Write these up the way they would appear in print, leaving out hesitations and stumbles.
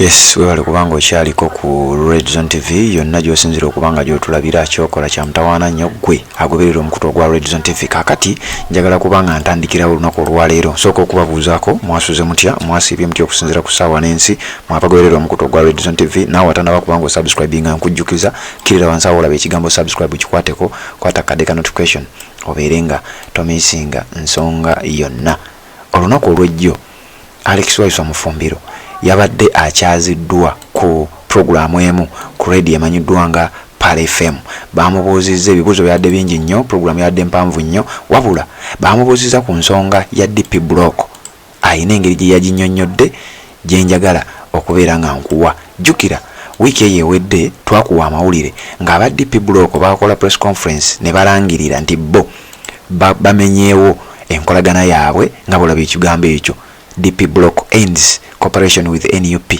Yes, webale kubanga okyaliko ku Red Zone TV yonna gy'osinzira okuba nga gy'otulabira. Kyokola kya mutawaana nnyo ggwe agoberera omukutu ogwa Red Zone TV. Kaakati njagala kuba nga ntandikirawo olunaku olwaleero. Nsooka okubabuuzaako, mwasuze mutya, mwasiibye mutya okusinziira ku ssaawa n'ensi mwabagoberera omukutu ogwa Red Zone TV. Naawe atanaba kubanga osubscribinga, nkujjukiza kkirira wansi awo olaba ekigambo subscribe, kikwateko, kwata akadde ka notification obeere nga tomisinga nsonga yonna. Olunaku olw'ejjo Alex Waiswa Mufumbiro yabadde akyaziddwa ku pulogulaamu emu ku radio emanyiddwa nga Pearl FM. Baamubuuzizza ebibuuzo byabadde bingi nnyo, pulogulaamu yabadde mpanvu nnyo, wabula baamubuuzizza ku nsonga ya DP Block. Alina engeri gye yaginnyonnyodde gye njagala okubeera nga nkuwa. Jjukira wiiki eyo ewedde twakuwa amawulire ng'aba DP Block baakola press conference ne balangirira nti bo bamenyeewo enkolagana yaabwe nga bw'olaba ekigambo ekyo DP Block ends cooperation with NUP,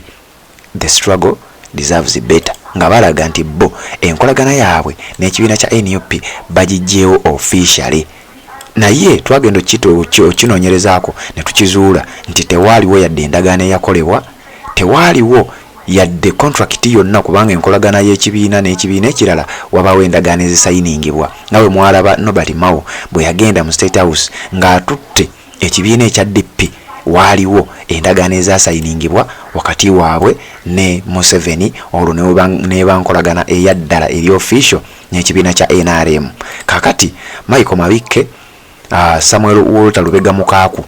the struggle deserves better, nga balaga nti bo enkolagana yaabwe n'ekibiina kya NUP bagiggyeewo officially. Naye twagenda okinoonyerezaako ne tukizuula nti tewaaliwo yadde endagaano eyakolebwa, tewaaliwo yadde contract yonna, kubanga enkolagana y'ekibiina n'ekibiina ekirala wabaawo endagaano ezisayiningibwa, nga bwe mwalaba Norbert Mao bwe yagenda mu State House ng'atutte ekibiina ekya DP, waaliwo endagaano ezasayiningibwa wakati waabwe ne Museveni, olwo neba nkolagana eya ddala eri official n'ekibiina kya NRM. Kakati Michael Mabikke, Samuel Walter Lubega Mukaaku,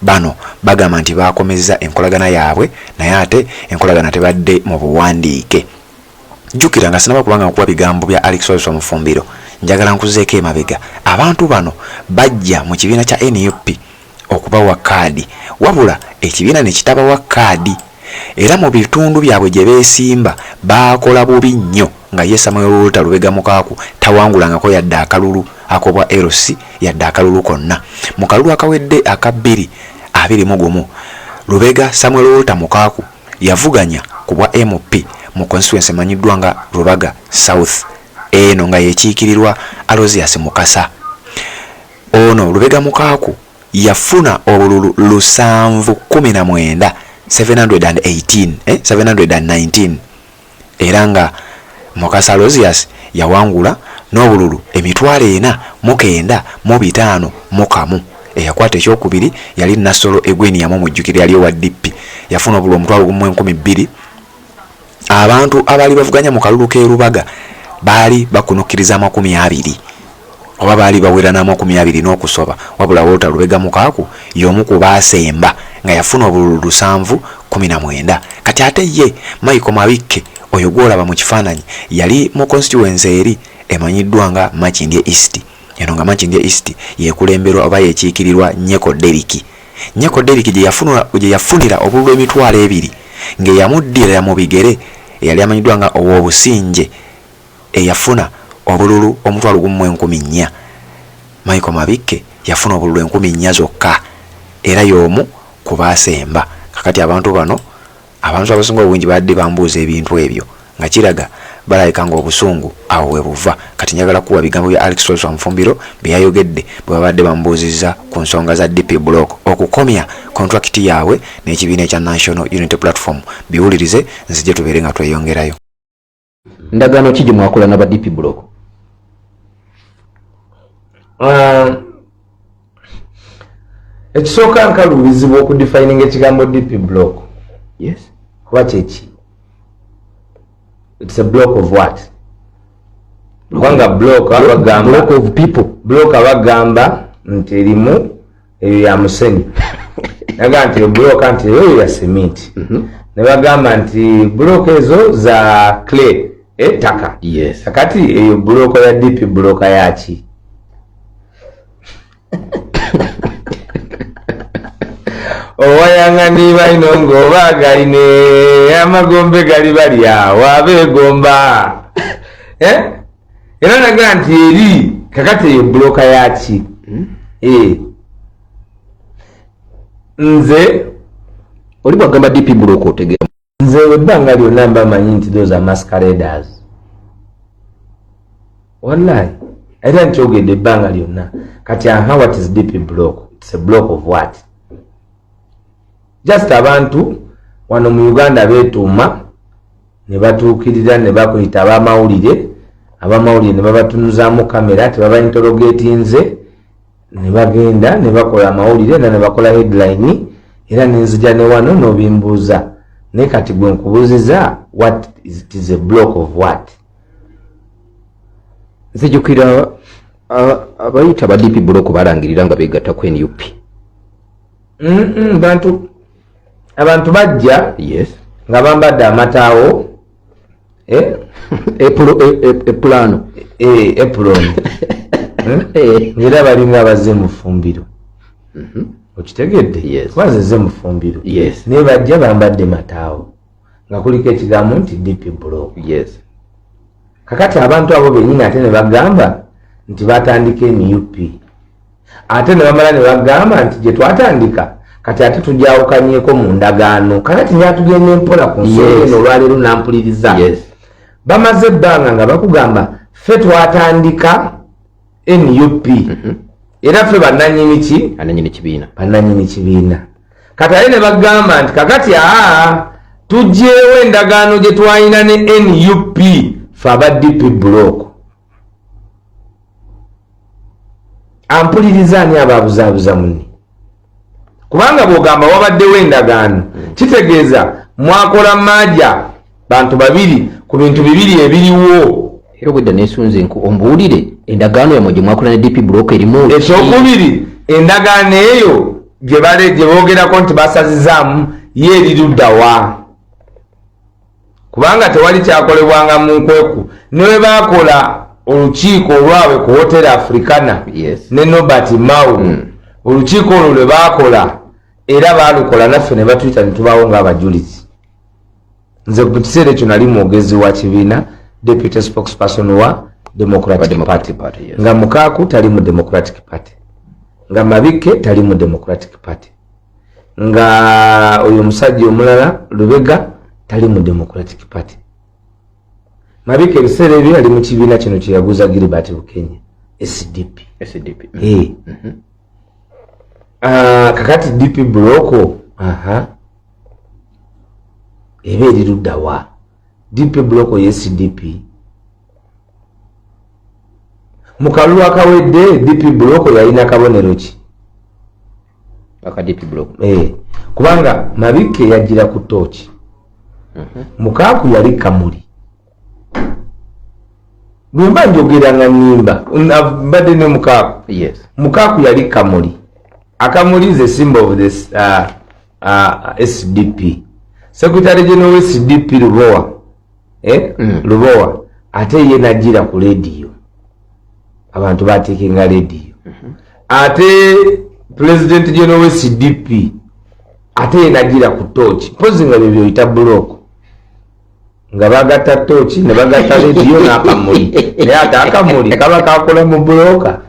bano bagamba nti bakomezza enkolagana yaabwe, naye ate enkolagana tebadde mu buwandiike. Jjukira nga sinaba kubanga nkuwa bigambo bya Alex Waiswa Mufumbiro, njagala nkuzeeko emabega. Abantu bano bajja mu kibiina kya NUP okubawa kaadi, wabula ekibiina ne kitabawa kaadi, era mu bitundu byabwe gye beesimba baakola bubi nnyo, nga ye Samuel Walter Lubega Mukaaku tawangulangako yadde akalulu ak'obwa LC, yadde akalulu konna. Mu kalulu akawedde aka 2021, Lubega Samuel Walter Mukaaku yavuganya ku bwa MP mu constituency emanyiddwa nga Rubaga South, eno nga yekiikirirwa Aloysius Mukasa. Ono Lubega Mukaaku yafuna obululu 719, 718, 719, era nga Mukasa Aloysius yawangula n'obululu 4,951. Eyakwata ekyokubiri yali Nassolo Egweni, yamumujjukira, yali owa DP, yafuna obululu 10,002. Abantu abaali bavuganya mu kalulu k'e Rubaga baali bakunukkiriza 20, oba baali bawera n'amakumi abiri n'okusoba, wabula Walter Lubega Mukaaku y'omu ku baasemba nga yafuna obululu 719. Kati ate ye Michael Mabikke oyo gw'olaba mu kifaananyi yali mu constituency eri emanyiddwa nga Makindye East, eno nga Makindye East yekulemberwa oba yekiikirirwa Nyeko Deriki. Nyeko Deriki gye yafunira obululu 20,000, ng'eyamuddirira mu bigere eyali amanyiddwa nga Ow'obusinge eyafuna obululu 10,400. Michael Mabikke yafuna obululu 4,000 zokka, era y'omu ku baasemba. Kakati abantu bano, abantu abasinga obungi badde bambuuza ebintu ebyo, nga kiraga balabika ng'obusungu awo we buva. Kati njagala kuwa bigambo bya Alex Waiswa Mufumbiro bye yayogedde bwe babadde bamubuuzizza ku nsonga za DP Block okukomya contract yaabwe n'ekibiina ekya National Unity Platform. Biwulirize, nzije tubeere nga tweyongerayo. Ndagaano ki gye mwakola n'aba DP Block? Ekisooka, nkaluubizibwa okudefininga ekigambo DP Block. Kuba kyeki? It's a block of what? Kubanga block abagamba Block of people. Block abagamba nti erimu eyo ya musenyu, naga nti block nti eyo ya cement, ne bagamba nti block ezo za clay, ettaka. Kakati eyo block ya DP Block yaki? Owayanga balino ng'obaagaline amagombe gali bali awo abeegomba. Eh? Era naga nti eri kakati eyo block yaki? Eh. Nze Oli bwagamba DP Block otegeera? Nze ebbanga lyonna mba manyi nti those are masqueraders, wallahi, era nkyogedde ebbanga lyonna. Kati aha, what is DP Block? It's a block of what? Just abantu Wano mu Uganda beetuuma ne batuukirira ne bakuyita abamawulire, abamawulire ne babatunuzaamu kamera, tebabainterrogatinze, ne bagenda ne bakola amawulire era ne bakola headline, era nenzija ne wano n'obimbuuza. Naye kati gwe nkubuuziza, what is, it is a block of what? Nzijukira abayita ba DP block balangirira nga begatta ku NUP. Bantu abantu bajja nga bambadde amataawo, eh? Epulano. Eh, apron. Ngera balinga abazze mu ffumbiro, okitegedde? Yes. Bazeze mu ffumbiro. Naye bajja bambadde mataawo nga kuliko ekigambo nti DP block. Kakati abantu abo bennyini ate ne bagamba nti batandika NUP, ate ne bamala ne bagamba nti gye twatandika kati ate tujawukanyeko mu ndagaano. Kakati nyatugenda empola ku nsonga eno olwaleero nampuliriza. Bamaze ebbanga nga bakugamba ffe twatandika NUP, era ffe bannanyini ki? Ananyini kibiina. Bannanyini kibiina. Kati ate ne bagamba nti kakati aa tugyewo endagaano gye twalina ne NUP, fe aba DP block. Ampuliriza, ani ababuzaabuza munne? Kubanga bw'ogamba wabaddewo endagaano, kitegeeza mwakola maaja bantu babiri ku bintu bibiri ebiriwo. Era obwedda nesunze nku ombuulire endagaano yammwe gye mwakola ne DP block erimu ki? Ekyokubiri, endagaano eyo gye gye boogerako nti basazizaamu ye eri luddawa? Kubanga tewali kyakolebwanga mu nkweku. Ne bwe baakola olukiiko olwabwe ku Hotel Africana ne Norbert Mao, olukiiko olwo lwe baakola era baalukola naffe ne batuyita ne tubaawo ng'abajulizi. Nze mu kiseera ekyo nali mwogezi wa kibiina, deputy spokesperson wa Democratic Democratic Party. Party, yes. Nga Mukaaku tali mu Democratic Party, nga Mabike tali mu Democratic Party, nga oyo omusajja omulala Lubega tali mu Democratic Party. Mabike ebiseera ebyo yali mu kibiina kino kyeyaguza Gilbert Bukenya, SDP. SDP. Eh. Ah, kakati DP block, aha, eba eri luddawa DP block ye SDP? Mu kalulu akawedde DP block yalina kabonero ki? Aka DP block. Eh, kubanga Mabike yajjira ku tooki, Mukaaku yali kamuli. Bwemba njogera nga nnimba, mbadde ne Mukaaku. Mukaaku yali kamuli. Akamuli is a symbol of this SDP. Secretary general SDP Lubowa, eh? Lubowa ate ye najira ku radio, abantu batekenga radio. Ate president general SDP ate ye najira ku torch. Mpozi nga bye byoyita block, nga bagatta tooki ne bagatta rediyo n'akamuli, naye ate akamuli kaba kakola mu bulooka.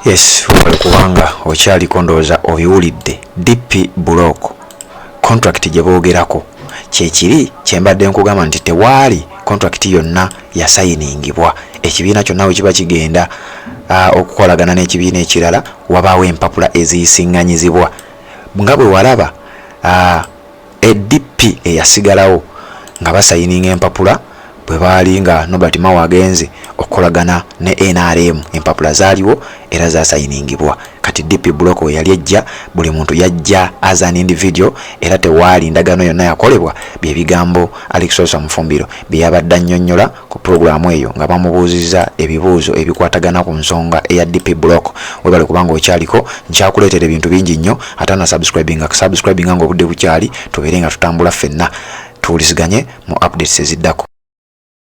Yes, webale kubanga okyaliko. Ndowooza obiwulidde. DP block contract gye boogerako kyekiri kyembadde nkugamba nti tewaali contract yonna yasayiningibwa. Ekibiina kyonna bwe kiba kigenda okukolagana n'ekibiina ekirala, wabaawo empapula eziyisiŋŋanyizibwa. Nga bwe walaba ADP eyasigalawo nga basayininga empapula bwe baali nga Norbert Mao agenze okukolagana ne NRM, empapula zaaliwo era zasayiningibwa. Kati DP block we yali ejja, buli muntu yajja as an individual, era tewaali ndagaano yonna yakolebwa. Byebigambo Alex Osa Mufumbiro bye yabadde annyonnyola ku pulogulaamu eyo nga bamubuuzizza ebibuuzo ebikwatagana ku nsonga eya DP block. Webale kubanga okyaliko, nkyakuleetera ebintu bingi nnyo. Ate ana subscribinga, subscribinga ng'obudde bukyali, tubeere nga tutambula ffenna, tuwuliziganye mu updates eziddako.